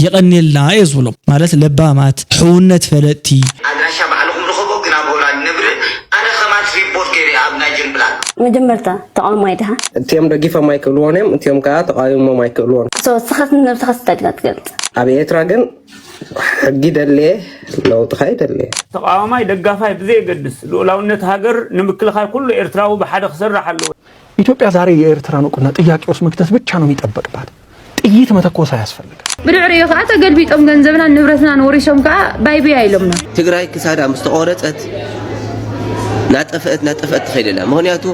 የቐንየልና እየ ዝብሎም። ማለት ለባማት፣ ሕውነት ፈለጥቲ። ኣድራሻ ባዕልኹም ርኸቦ ግን ኣብ ሆላንድ ነብር ኣነ ኸማት ሪፖርት ገይረ ኣብ ናይ ጅን ብላክ። መጀመርታ ተቃውማይ ድኻ? እቲኦም ደጊፎም ኣይክእልዎን እዮም፣ እቲኦም ከዓ ተቃዊሞም ኣይክእልዎን። So እስኻስ ንነብስኻ ስታይ ዲኻ ትገልጽ? ኣብ ኤርትራ ግን ሕጊ ደልየ፣ ለውጥኻ ይደልየ። ተቃዋማይ ደጋፋይ ብዘየገድስ ልኡላውነት ሃገር ንምክልኻል ኩሉ ኤርትራዊ ብሓደ ክሰርሕ ኣለዎ። ኢትዮጵያ ዛሬ የኤርትራን እውቅና ጥያቄ ውስጥ መክተት ብቻ ነው የሚጠበቅባት። ጥይት መተኮስ አያስፈልግም። ብድሕሪኡ ከዓ ተገልቢጦም ገንዘብናን ንብረትናን ወሪሶም ከዓ ባይ ብያ ኢሎምና። ትግራይ ክሳዳ ምስ ተቖረፀት ናጠፈአት ናጠፈአት ትኸይድ ኣላ። ምኽንያቱ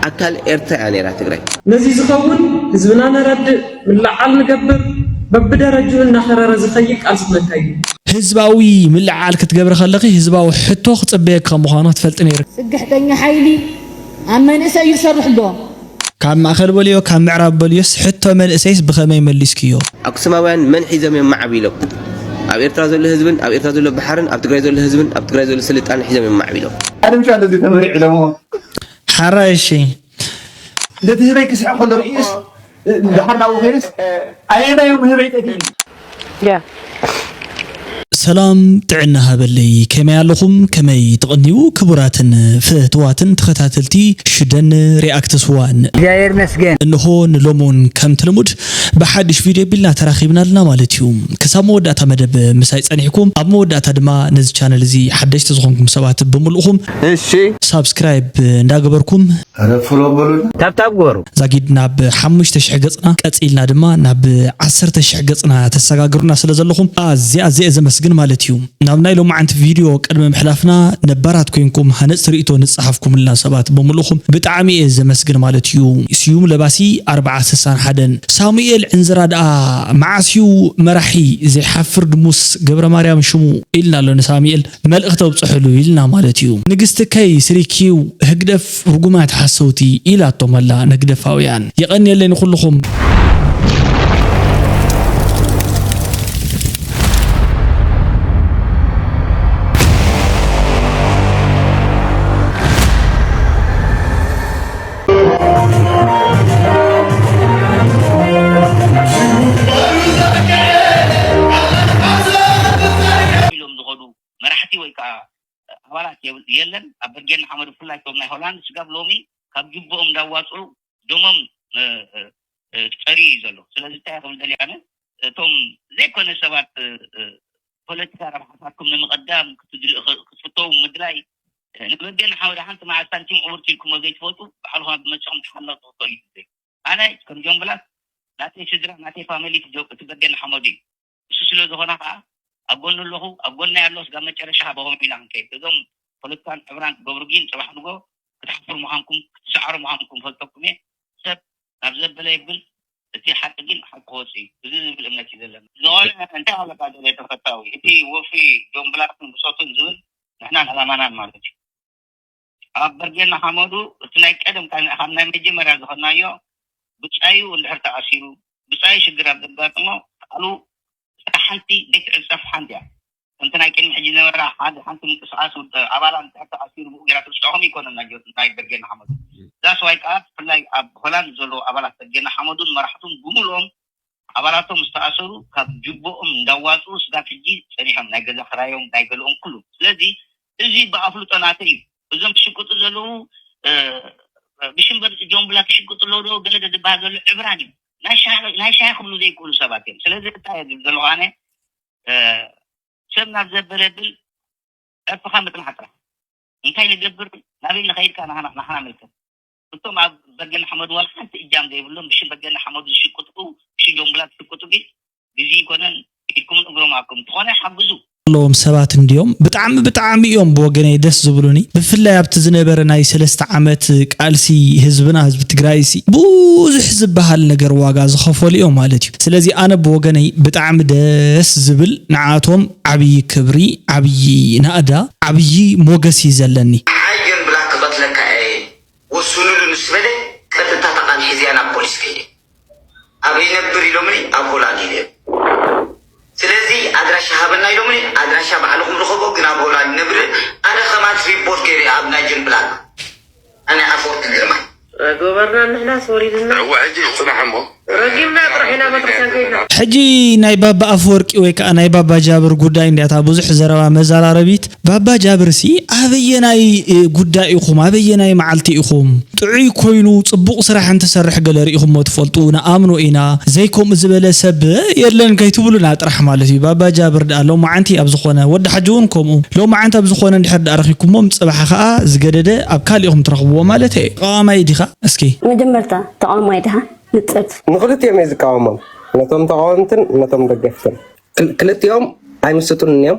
ኣካል ኤርትራ እያ ነይራ ትግራይ። ነዚ ዝኸውን ህዝብና ነረድእ፣ ምልዕዓል ንገብር፣ በብደረጅኡ እናኸረረ ዝኸይድ ቃልሲ ነካይድ። ህዝባዊ ምልዕዓል ክትገብሪ ከለኺ ህዝባዊ ሕቶ ክፅበየኪ ከም ምዃኑ ክትፈልጢ ነይርኪ። ፅግዕተኛ ሓይሊ ኣብ መንእሰይ እዩ ዝሰርሕ ኣሎ። ካብ ማእኸል በልዮ ካብ ምዕራብ በልዮስ ሕቶ መንእሰይስ ብኸመይ መሊስክዮ? ኣክሱማውያን መን ሒዞም እዮም ማዕቢሎም? ኣብ ኤርትራ ዘሎ ህዝብን ኣብ ኤርትራ ዘሎ ባሕርን ኣብ ትግራይ ዘሎ ህዝብን ኣብ ትግራይ ዘሎ ስልጣነ ሒዞም እዮም ማዕቢሎም። ኣድምጫ ለዚ ተመሪዕ ኢሎሞ። ሓራይ እሺ። ነቲ ህበይ ክስሕቕ ከሎ ርእዩስ ደሓር ናብኡ ከይዱስ ኣየናዮም ህበይ ጠፊእኒ? ሰላም ጥዕና ሃበለይ፣ ከመይ ኣለኹም? ከመይ ትቕንዩ? ክቡራትን ፍትዋትን ተኸታተልቲ ሽደን ሪኣክትስ ዋን፣ እግዚኣብሔር ይመስገን። እንሆ ንሎሚ እውን ከምቲ ልሙድ ብሓድሽ ቪድዮ ቢልና ተራኺብና ኣለና ማለት እዩ። ክሳብ መወዳእታ መደብ ምሳይ ጸኒሕኩም፣ ኣብ መወዳእታ ድማ ነዚ ቻነል እዚ ሓደሽቲ ዝኾንኩም ሰባት ብምልእኹም እሺ። ሳብስክራይብ እንዳገበርኩም ኧረ ፍሎ በሉና። ታብታብ ግበሩ። ዛጊድ ናብ ሓሙሽተ ሽሕ ገጽና ቀጺልና ድማ ናብ ዓሰርተ ሽሕ ገጽና ተሰጋግሩና ስለ ዘለኹም ኣዝየ ኣዝየ እየ ዘመስግን ማለት እዩ። ናብ ናይ ሎማዓንቲ ቪድዮ ቅድሚ ምሕላፍና ነባራት ኮይንኩም ሃነጽቲ ርእይቶ ንጽሓፍኩምልና ሰባት ብምልእኹም ብጣዕሚ እየ ዘመስግን ማለት እዩ። ስዩም ለባሲ ኣርብዓ ስሳን ሓደን ሳሙኤል ዕንዝራ ደኣ መዓስ እዩ መራሒ ዘይሓፍር ድሙስ ገብረ ማርያም ሽሙ ኢልና ኣሎ ንሳሙኤል። መልእኽቲ ኣብፅሕሉ ኢልና ማለት እዩ። ንግስቲ ከይ ስሪኪው ህግደፍ ርጉማት ሓሰውቲ ኢላቶም ኣላ ንግደፋውያን። የቐንየለይ ንኹልኹም። ኢሎም ዝኸዱ መራሕቲ ወይ ከዓ ኣባላት የብ- የለን። ኣብ በርጌድ ንሓመዱ ብፍላይ እቶም ናይ ሆላንድ ስጋብ ሎሚ ካብ ጅቦኦም እንዳዋፅኡ ደሞም እ፣ እ፣ እ፣ ፀርዩ እዩ ዘሎ። ስለዚ እንታይ ክብል ደልየ ኣነ እቶም ዘይኮነ ሰባት እ፣ እ፣ ፖለቲካ ረብሓታትኩም ንምቕዳም ክትድል- ክ- ክትፍተው ምድላይ እ፣ ንበርጌድ ንሓመዱ ሓንቲ መዓልቲ ሳንቲም ዕውርቲ ኢልኩሞ ዘይትፈልጡ ባዕልኹም ኣብ መፅኹም ተሓለቕ ትኽእሉ እዩ። ኣነ ከም ጆን ብላክ ናተይ ስድራ ናተይ ፋሚሊ እቲ ጆ- እቲ በርጌድ ንሓመዱ እዩ። እሱ ስለ ዝኾነ ከዓ ኣብ ጎኑ ኣለኹ፣ ኣብ ጎናይ ኣሎ፣ ስጋብ መጨረሻ ሃበኹም ኢና ክንከይድ። እዞም ፖለቲካን ዕብራን ትገብሩ ግን ፅባሕ ንጎ ክትሓፍሩ ምዃንኩም ክትሰዓሩ ምዃንኩም ፈልጠኩም እየ። ሰብ ናብ ዘበለ ይብል፣ እቲ ሓቂ ግን ሓቂ ክወፅእ እዩ። እዚ ዝብል እምነት እዩ ዘለና። ዝኾነ እንታይ ኣለካ ደለ ተፈታዊ እቲ ወፍሪ ጆን ብላክን ብፆቱን ዝብል ንሕናን ዕላማናን ማለት እዩ። ኣብ በርጌድ ንሓመዱ እቲ ናይ ቀደም ካብ ናይ መጀመርያ ዝኸድናዮ ብጻዩ እንድሕር ተኣሲሩ ብጻዩ ሽግር ኣብ ዘጋጥሞ ቃሉ እታ ሓንቲ ዘይትዕጸፍ ሓንቲ እያ። ከምቲ ናይ ቅድሚ ሕጂ ዝነበራ ሓደ ሓንቲ ምንቅስቃስ ውድ ኣባላ እንድሕር ተኣሲሩ ብኡ ጌራ ትርስዖም ይኮነን ናይ ጆ- ናይ በርጌድ ንሓመዱ። ዛስ ዋይ ከዓ ብፍላይ ኣብ ሆላንድ ዘለዉ ኣባላት በርጌድ ንሓመዱን መራሕቱን ብምልኦም ኣባላቶም ዝተኣሰሩ ካብ ጅቦኦም እንዳዋፅኡ ስጋብ ሕጂ ፀኒሖም ናይ ገዛ ክራዮም ናይ ገለኦም ኩሉ ስለዚ እዚ ብኣፍልጦ ናተይ እዩ እዞም ትሽቅጡ ዘለዉ ብሽምበር ጆን ብላክ ይሽቅጡ ኣለዉ ዶ ገለ ዝበሃል ዘሎ ዕብራን እዩ ናይ ሻሂ ክብሉ ዘይክእሉ ሰባት እዮም ስለዚ እንታይ እየ ዝብል ዘለኹ ኣነ ሰብ ናብ ዘበለ ብል ዕርፍኻ ምጥማዕ ጥራሕ እንታይ ንገብር ናበይ ንኸይድ ከኣ ንሕና ምልከት እቶም ኣብ በርጌድ ንሓመዱ ዋላ ሓንቲ እጃም ዘይብሎም ብሽም በርጌድ ንሓመዱ ዝሽቅጡ ብሽም ጆን ብላክ ዝሽቅጡ ግን ግዜ ይኮነን ኢድኩምን እግሮም ኣኩም ትኾነ ሓግዙ ኣለዎም ሰባት እንድዮም ብጣዕሚ ብጣዕሚ እዮም ብወገነይ ደስ ዝብሉኒ ብፍላይ ኣብቲ ዝነበረ ናይ ሰለስተ ዓመት ቃልሲ ህዝብና ህዝቢ ትግራይሲ ብዙሕ ዝበሃል ነገር ዋጋ ዝኸፈሉ እዮም ማለት እዩ ስለዚ ኣነ ብወገነይ ብጣዕሚ ደስ ዝብል ንዓቶም ዓብዪ ክብሪ ዓብዪ ናእዳ ዓብዪ ሞገስ እዩ ዘለኒ። ሓየን ብላክ ክቐትለካ እየ ወስኑሉ ንስበለ ቀጥታ ተቓልሒ እዚኣ ናብ ፖሊስ ከይደ ኣበይ ይነብር ኢሎምኒ ኣብ ሆላንድ ኢለ ስለዚ ኣድራሻ ሃበና ኢሎምኒ ኣድራሻ ባዕልኹም ርኸቦ ግን ኣብ ሆላንድ ይነብር ኣነ ከማት ሪፖርት ገይረ ኣብ ናይ ጅን ብላክ ኣነ ኣፈወርቂ ግርማይ ጎበርና ንሕና ሰሪድና እወ ሕጂ ጽናሕ እሞ ረጊምና ጥራሕ ኢና ቤተክርስትያን ከይድና። ሕጂ ናይ ባባ ኣፈወርቂ ወይ ከዓ ናይ ባባ ጃብር ጉዳይ እንዲያታ ብዙሕ ዘረባ መዘራረቢት። ባባ ጃብር ሲ ኣበየናይ ጉዳይ ኢኹም ኣበየናይ መዓልቲ ኢኹም ጥዑይ ኮይኑ ፅቡቕ ስራሕ እንትሰርሕ ገለ ርኢኹሞ ትፈልጡ? ንኣምኖ ኢና። ዘይከምኡ ዝበለ ሰብ የለን ከይትብሉና ጥራሕ ማለት እዩ። ባባ ጃብር ደኣ ሎማዓንቲ ኣብ ዝኾነ ወዲ ሓጂ እውን ከምኡ ሎማዓንቲ ኣብ ዝኾነ እንድሕር ደኣ ረኺብኩሞም ፅባሕ ከዓ ዝገደደ ኣብ ካሊእኹም ትረኽብዎ ማለት እየ። ተቃዋማይ ዲኻ? እስኪ መጀመርታ ተቃዋማይ ድኻ ንፀርፍ። ንክልቲኦም እየ ዝቃወሞም፣ ነቶም ተቃወምትን ነቶም ደገፍትን። ክልቲኦም ኣይምስጡን እዮም።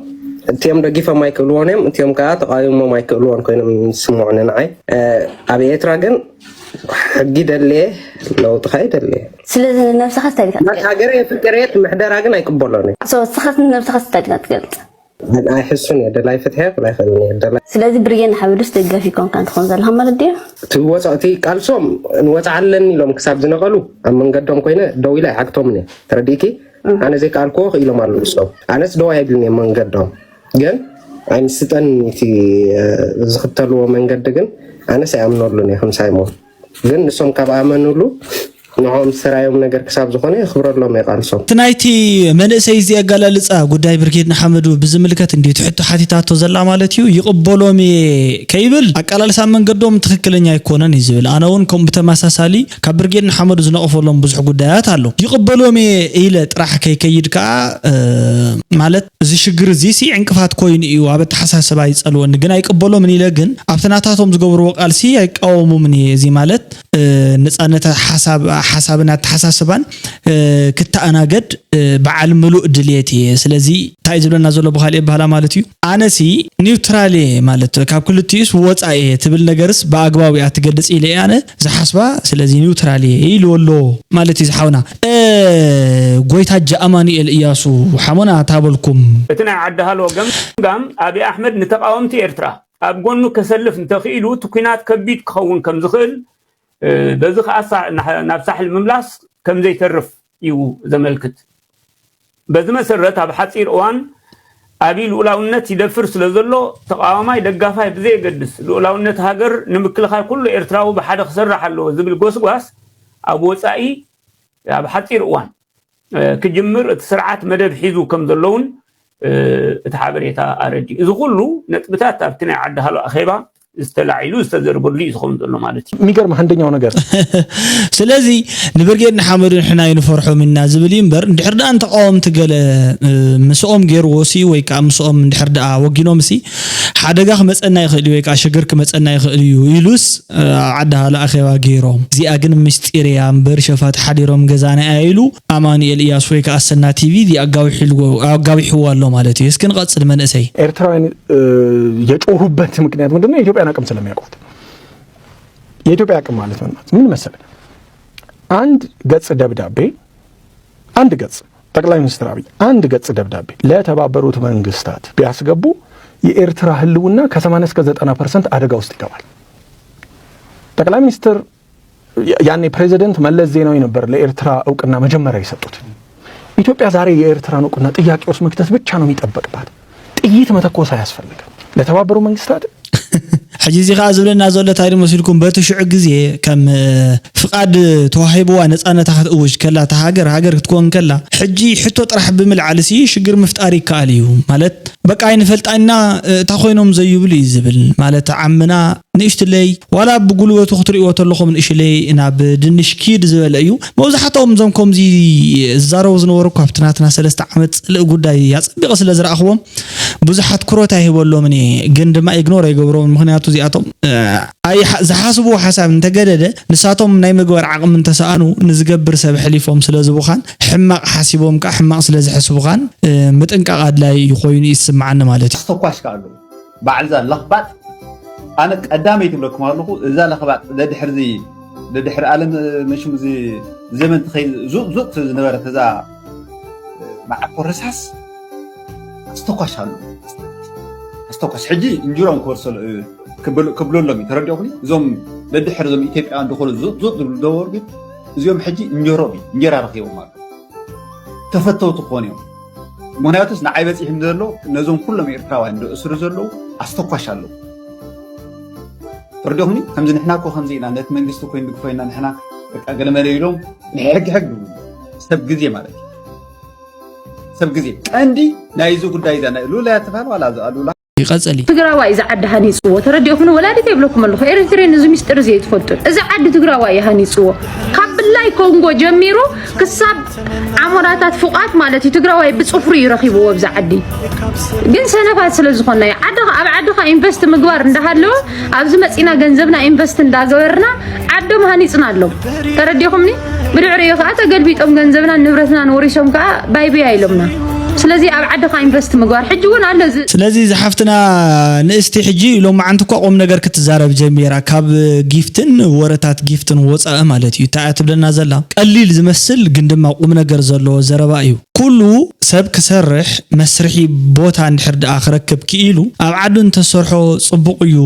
እቲኦም ደጊፎም ኣይክእልዎን እዮም፣ እቲኦም ከዓ ተቃዊሞም ኣይክእልዎን ኮይኖም ዝስምዑኒ ንዓይ። ኣብ ኤርትራ ግን ሕጊ ደልየ፣ ለውጢ ከዓ ይደልየ። ስለዚ ንነብስኻ እንታይ ዲኻ ትገልጽ? ሃገረይ የፍቅር እየ፣ እቲ ምሕደራ ግን ኣይቅበሎን እየ። So ንስኻስ ንነብስኻ እንታይ ዲኻ ትገልጽ? ኣይሕሱን እየ፣ ደላይ ፍትሒ ክብል ኣይኽእልን እየ። ደላይ ስለዚ ብርጌድ ንሓመዱስ ደጋፊ ኮንካ ትኾን ዘለኻ ማለት ድዩ? እቲ ወፃ እቲ ቃልሶም ንወፅዓ ኣለኒ ኢሎም ክሳብ ዝነቐሉ ኣብ መንገዶም ኮይነ ደው ኢለ ኣይዓግቶምን እየ። ተረዲእኪ? ኣነ ዘይከኣልክዎ ክኢሎም ኣለዉ ንሶም። ኣነስ ደው ኣይብልን እየ መንገዶም። ግን ኣይምስጠን እቲ ዝኽተልዎ መንገዲ ግን ኣነስ ኣይኣምነሉን እየ ከም ሳይሞን። ግን ንሶም ካብ ኣመንሉ ንዕኦም ዝተራዮም ነገር ክሳብ ዝኾነ የኽብረሎም እየ ቃልሶም። እቲ ናይቲ መንእሰይ እዚ ኣጋላልፃ ጉዳይ ብርጌድ ንሓመዱ ብዝምልከት እንድዩ እቲ ሕቶ ሓቲታቶ ዘላ ማለት እዩ። ይቕበሎም እየ ከይብል ኣቃላልሳ መንገዶም ትኽክለኛ ኣይኮነን እዩ ዝብል። ኣነ እውን ከምኡ ብተመሳሳሊ ካብ ብርጌድ ንሓመዱ ዝነቐፈሎም ብዙሕ ጉዳያት ኣሎ። ይቕበሎም እየ ኢለ ጥራሕ ከይከይድ ከዓ ማለት እዚ ሽግር እዚ ሲ ዕንቅፋት ኮይኑ እዩ ኣብ ኣተሓሳስባ ይፀልወኒ ግን ኣይቅበሎምን ኢለ ግን ኣብቲ ናታቶም ዝገብርዎ ቃልሲ ኣይቃወሙምን እየ እዚ ማለት ነፃነት ሓሳብን ኣተሓሳስባን ክተኣናገድ በዓል ምሉእ ድልየት እየ ስለዚ እንታይ እዩ ዝብለና ዘሎ ብካሊእ ኣባህላ ማለት እዩ ኣነሲ ኒውትራል እየ ማለት ካብ ክልቲኡስ ወፃኢ እየ ትብል ነገርስ ብኣግባቡ እያ ትገልፅ ኢለ እየ ኣነ ዝሓስባ ስለዚ ኒውትራል እየ ኢልዎ ኣሎ ማለት እዩ ዝሓውና ጎይታ ጃ ኣማኑኤል እያሱ ሓሞና ታበልኩም እቲ ናይ ዓዲ ሃሎ ገምጋም ኣብይ ኣሕመድ ንተቃወምቲ ኤርትራ ኣብ ጎኑ ከሰልፍ እንተኽኢሉ እቲ ኲናት ከቢድ ክኸውን ከምዝኽእል በዚ ከኣ ናብ ሳሕል ምምላስ ከምዘይተርፍ እዩ ዘመልክት። በዚ መሰረት ኣብ ሓፂር እዋን ኣብይ ልኡላውነት ይደፍር ስለዘሎ ተቓዋማይ ደጋፋይ ብዘየገድስ ልኡላውነት ሃገር ንምክልኻል ኩሉ ኤርትራዊ ብሓደ ክሰርሕ ኣለዎ ዝብል ጎስጓስ ኣብ ወፃኢ ኣብ ሓፂር እዋን ክጅምር እቲ ስርዓት መደብ ሒዙ ከምዘሎ እውን እቲ ሓበሬታ ኣረዲኡ። እዚ ኩሉ ነጥብታት ኣብቲ ናይ ዓዲ ሃሎ ኣኼባ ዝተላዒሉ ዝተዘርበሉ እዩ ዝኸውን ዘሎ ማለት እዩ። የሚገርምህ አንደኛው ነገር ስለዚ ንብርጌድ ንሓመዱ ንሕና ኣይንፈርሖም ኢና ዝብል እዩ እምበር እንድሕር ደኣ ንተቃወምቲ ገለ ምስኦም ገይርዎ ሲ ወይ ከዓ ምስኦም እንድሕር ደኣ ወጊኖም ሲ ሓደጋ ክመፀና ይኽእል እዩ ወይ ከዓ ሽግር ክመፀና ይኽእል እዩ ኢሉስ ኣብ ዓዲ ሃሎ ኣኼባ ገይሮም እዚኣ ግን ምስጢር እያ እምበር ሸፋት ሓዲሮም ገዛና እያ ኢሉ ኣማኑኤል እያሱ ወይ ከዓ ኣሰና ቲቪ ኣጋዊሕዎ ኣሎ ማለት እዩ። እስኪ ንቐፅል መንእሰይ። ኤርትራውያን የጮሁበት ምክንያት ምንድነው? የኢትዮጵያን አቅም ስለሚያውቋት። የኢትዮጵያ አቅም ማለት ምን ማለት ምን መሰለ? አንድ ገጽ ደብዳቤ አንድ ገጽ ጠቅላይ ሚኒስትር አብይ አንድ ገጽ ደብዳቤ ለተባበሩት መንግስታት ቢያስገቡ የኤርትራ ህልውና ከ80 እስከ 90% አደጋ ውስጥ ይገባል። ጠቅላይ ሚኒስትር ያኔ ፕሬዚደንት መለስ ዜናዊ ነበር ለኤርትራ እውቅና መጀመሪያ የሰጡት። ኢትዮጵያ ዛሬ የኤርትራን እውቅና ጥያቄ ውስጥ መክተት ብቻ ነው የሚጠበቅባት። ጥይት መተኮስ አያስፈልግም። ለተባበሩ መንግስታት ሕጂ እዚ ከዓ ዝብለና ዘሎ እንታይ መሲልኩም በቲ ሽዑ ግዜ ከም ፍቃድ ተዋሂብዋ ነፃነታ ክትእውጅ ከላ እታ ሃገር ሃገር ክትኮን ከላ ሕጂ ሕቶ ጥራሕ ብምልዓል ሲ ሽግር ምፍጣር ይከኣል እዩ ማለት በቃ ኣይንፈልጣና እታ ኮይኖም ዘዩብሉ እዩ ዝብል ማለት ዓምና ንእሽትለይ ዋላ ብጉልበቱ ክትርእይዎ ተለኹም ንእሽለይ ናብ ድንሽ ኪድ ዝበለ እዩ መብዛሕትኦም እዞም ከምዚ ዝዛረቡ ዝነበሩ እኳ ኣብቲ ናትና ሰለስተ ዓመት ፅልእ ጉዳይ ኣፀቢቐ ስለ ዝረኣኽዎም ብዙሓት ኩሮት ኣይህበሎምን እየ ግን ድማ ኢግኖር ኣይገብሮምን ምክንያቱ እዚኣቶም ዝሓስብዎ ሓሳብ እንተገደደ ንሳቶም ናይ ምግባር ዓቕሚ እንተሰኣኑ ንዝገብር ሰብ ሕሊፎም ስለ ዝቡኻን ሕማቕ ሓሲቦም ከዓ ሕማቕ ስለ ዝሕስቡኻን ምጥንቃቕ ኣድላይ ኮይኑ ይስምዓኒ ማለት እዩ። ኣስተኳሽ ከዓ ኣለዉ በዓል እዛ ለኽባጥ ኣነ ቀዳመይ ትብለኩም ኣለኹ እዛ ለኽባጥ ደድሕር ዚ ደድሕር ኣለም መሽም ዚ ዘመን ትኸይ ዙጥ ዙጥ ዝነበረት እዛ መዓኮ ረሳስ ኣስተኳሽ ኣሎ ኣስተኳሽ ሕጂ እንጅሮም ክወርሰሉ ክብለሎም እዩ ተረዲኦኩኒ እዞም ደድሕር እዞም ኢትዮጵያውያን ዝኾኑ ዙጥ ዙጥ ዝብሉ ነበሩ ግን እዚኦም ሕጂ እንጀሮም እዩ እንጀራ ረኺቦም ኣሎ ተፈተውቲ ክኾኑ እዮም ምክንያቱስ ንዓይ በፂሕም ዘሎ ነዞም ኩሎም ኤርትራውያን ዝእስሩ ዘለዉ ኣስተኳሽ ኣለዉ ተረዲኹምኒ ከምዚ ንሕና እኮ ከምዚ ኢና ነቲ መንግስቲ እኮ ንድግፎ ኢና ንሕና በቃ ገለመለ ኢሎም ንሕግሕግ ይብሉ። ሰብ ግዜ ማለት እዩ። ሰብ ግዜ ቀንዲ ናይዚ ጉዳይ እዛ ናይ ሉላ እያ ትበሃል ዋላ እዛ ሉላ ይቐጸል እዩ። ትግራዋይ እዚ ዓዲ ሃኒፅዎ ተረዲኦኹም ወላዲት የብለኩም ኣለኹ ኤሪትሬን እዚ ሚስጥር እዚ ትፈልጡ እዚ ዓዲ ትግራዋይ እዩ ሃኒፅዎ ካብ ብላይ ኮንጎ ጀሚሩ ክሳብ ዓሞራታት ፉቓት ማለት እዩ ትግራዋይ ብፅፍሩ እዩ ረኺብዎ ኣብዚ ዓዲ ግን ሰነፋት ስለ ዝኾና እዩ ዓድኻ ኣብ ዓድኻ ኢንቨስት ምግባር እንዳሃለወ ኣብዚ መፂና ገንዘብና ኢንቨስት እንዳገበርና ዓዶም ሃኒፅና ኣሎም ተረዲኹምኒ ብድሕሪኡ ከዓ ተገልቢጦም ገንዘብናን ንብረትናን ወሪሶም ከዓ ባይብያ ኢሎምና ስለዚ ኣብ ዓድኻ ኢንቨስት ምግባር ሕጂ እውን ኣሎ እዚ ስለዚ ዝሓፍትና ንእስቲ ሕጂ ሎማዓንቲ እኳ ቁም ነገር ክትዛረብ ጀሚራ ካብ ጊፍትን ወረታት ጊፍትን ወፃኢ ማለት እዩ እንታይ እያ ትብለና ዘላ ቀሊል ዝመስል ግን ድማ ቁም ነገር ዘለዎ ዘረባ እዩ ኩሉ ሰብ ክሰርሕ መስርሒ ቦታ እንድሕር ደኣ ክረክብ ክኢሉ ኣብ ዓዱ እንተሰርሖ ፅቡቕ እዩ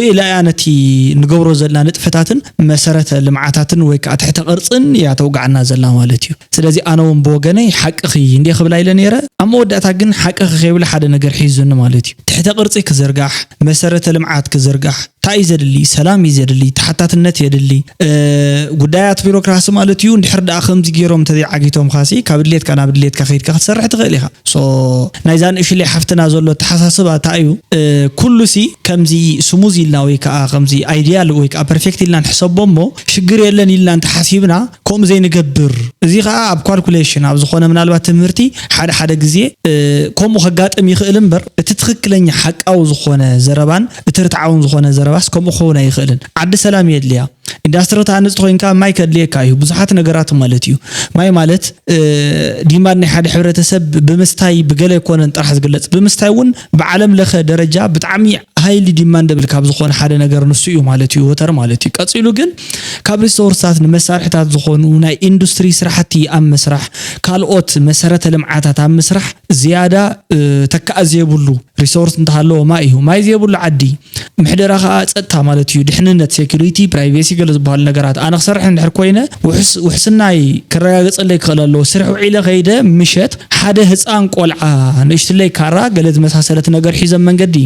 ኢላ እያ ነቲ ንገብሮ ዘለና ንጥፈታትን መሰረተ ልምዓታትን ወይ ከዓ ትሕተ ቅርፅን እያ ተውግዓና ዘላ ማለት እዩ ስለዚ ኣነ እውን ብወገነይ ሓቅኺ እንዴ ክብላ ኢለ ነይረ ኣብ መወዳእታ ግን ሓቅኺ ከይብላ ሓደ ነገር ሒዙኒ ማለት እዩ ትሕተ ቅርፂ ክዝርጋሕ መሰረተ ልምዓት ክዝርጋሕ እንታይ እዩ ዘድሊ ሰላም እዩ ዘድሊ ተሓታትነት የድሊ ጉዳያት ቢሮክራሲ ማለት እዩ እንድሕር ደኣ ከምዚ ገይሮም እንተዘይዓጊቶም ካሲ ካብ ድሌትካ ናብ ድሌትካ ከይድካ ክትሰርሕ ትኽእል ኢኻ so ናይዛ ንእሽለይ ሓፍትና ዘሎ ኣተሓሳስባ እንታይ እዩ ኩሉ ሲ ከምዚ ስሙዝ ኢልና ወይ ከዓ ከምዚ ኣይዲያል ወይ ከዓ ፐርፌክት ኢልና ንሕሰቦ እሞ ሽግር የለን ኢልና እንተሓሲብና ከምኡ ዘይንገብር እዚ ከዓ ኣብ ካልኩሌሽን ኣብ ዝኾነ ምናልባት ትምህርቲ ሓደ ሓደ ግዜ ከምኡ ከጋጥም ይኽእል እምበር እቲ ትኽክለኛ ሓቃዊ ዝኾነ ዘረባን እቲ ርትዓውን ዝኾነ ዘረባስ ከምኡ ክኸውን ኣይኽእልን ዓዲ ሰላም የድልያ ኢንዳስትሪ ትሃንፅ ተኮይንካ ማይ ከድልየካ እዩ ብዙሓት ነገራት ማለት እዩ ማይ ማለት ዲማንድ ናይ ሓደ ሕብረተሰብ ብምስታይ ብገለ ኣይኮነን ጥራሕ ዝግለፅ ብምስታይ እውን ብዓለም ለኸ ደረጃ ብጣዕሚ highly demandable ካብ ዝኾነ ሓደ ነገር ንሱ እዩ ማለት እዩ ወተር ማለት እዩ ቀፂሉ ግን ካብ ሪሶርሳት ንመሳርሕታት ዝኾኑ ናይ ኢንዱስትሪ ስራሕቲ ኣብ ምስራሕ ካልኦት መሰረተ ልምዓታት ኣብ ምስራሕ ዝያዳ ተካእ ዘይብሉ ሪሶርስ እንተሃለዎ ማይ እዩ ማይ ዘይብሉ ዓዲ ምሕደራ ከዓ ፀጥታ ማለት እዩ ድሕንነት security privacy ገለ ዝበሃሉ ነገራት ኣነ ክሰርሕ እንድሕር ኮይነ ውሕስናይ ክረጋገፀለይ ክኽእል ኣለዎ ስርሕ ውዒለ ከይደ ምሸት ሓደ ህፃን ቆልዓ ንእሽትለይ ካራ ገለ ዝመሳሰለት ነገር ሒዘ መንገዲ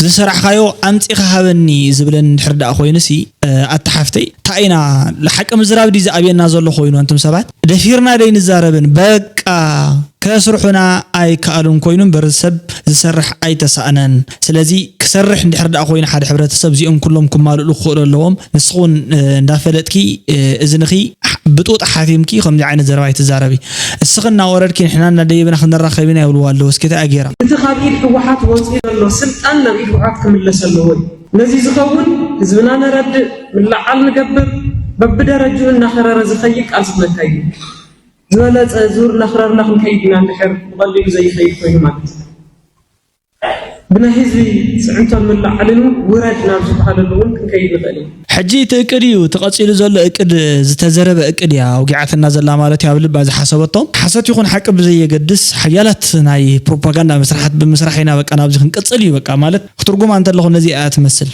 ዝሰራሕካዮ ኣምፂኻ ሃበኒ ዝብለኒ እንድሕር ደኣ ኮይኑሲ ኣታ ሓፍተይ እንታይ ኢና ሓቂ ምዝራብ ድዩ ዝኣብየና ዘሎ ኮይኑ ኣንቱም ሰባት ደፊርና ደይንዛረብን በቃ ከስርሑና ኣይከኣሉን ኮይኑ እምበር ሰብ ዝሰርሕ ኣይተሳእነን ስለዚ ክሰርሕ እንድሕር ደኣ ኮይኑ ሓደ ሕብረተሰብ እዚኦም ኩሎም ክማልእሉ ክኽእሉ ኣለዎም ንስኹን እንዳፈለጥኪ እዝንኺ ብጡጥ ሓቲምኪ ከምዚ ዓይነት ዘረባ ኣይትዛረቢ እስኺ እናወረድኪ ንሕና እናደየብና ክንራኸብ ኢና ይብልዋ ኣለዉ እስኪ እንታይ ገይራ እቲ ካብ ኢድ ህወሓት ወፂኡ ዘሎ ስልጣን ናብ ኢድ ህወሓት ክምለስ ኣለዎ እዩ ነዚ ዝኸውን ህዝብና ነረድእ ምልዓል ንገብር በብደረጅኡ እናኸረረ ዝኸይድ ቃልሲ ክነካይድ እዩ ዝበለፀ ዙር እናኽረርና ክንከይድ ኢና እንድሕር ብቐሊሉ ዘይኸይድ ኮይኑ ማለት እዩ ብናይ ህዝቢ ፅዕንቶን ምልዓልን እውን ውረድ ናብ ዝበሃለሉ እውን ክንከይድ ንኽእል ኢና ሕጂ እቲ እቅድ እዩ እቲ ቀፂሉ ዘሎ እቅድ ዝተዘረበ እቅድ እያ ኣውጊዓትና ዘላ ማለት እዩ ኣብ ልባ ዝሓሰበቶ ሓሰት ይኹን ሓቂ ብዘየገድስ ሓያላት ናይ ፕሮፓጋንዳ መስርሓት ብምስራሕ ኢና በቃ ናብዚ ክንቅፅል እዩ በቃ ማለት ክትርጉማ እንተለኹ ነዚ እያ ትመስል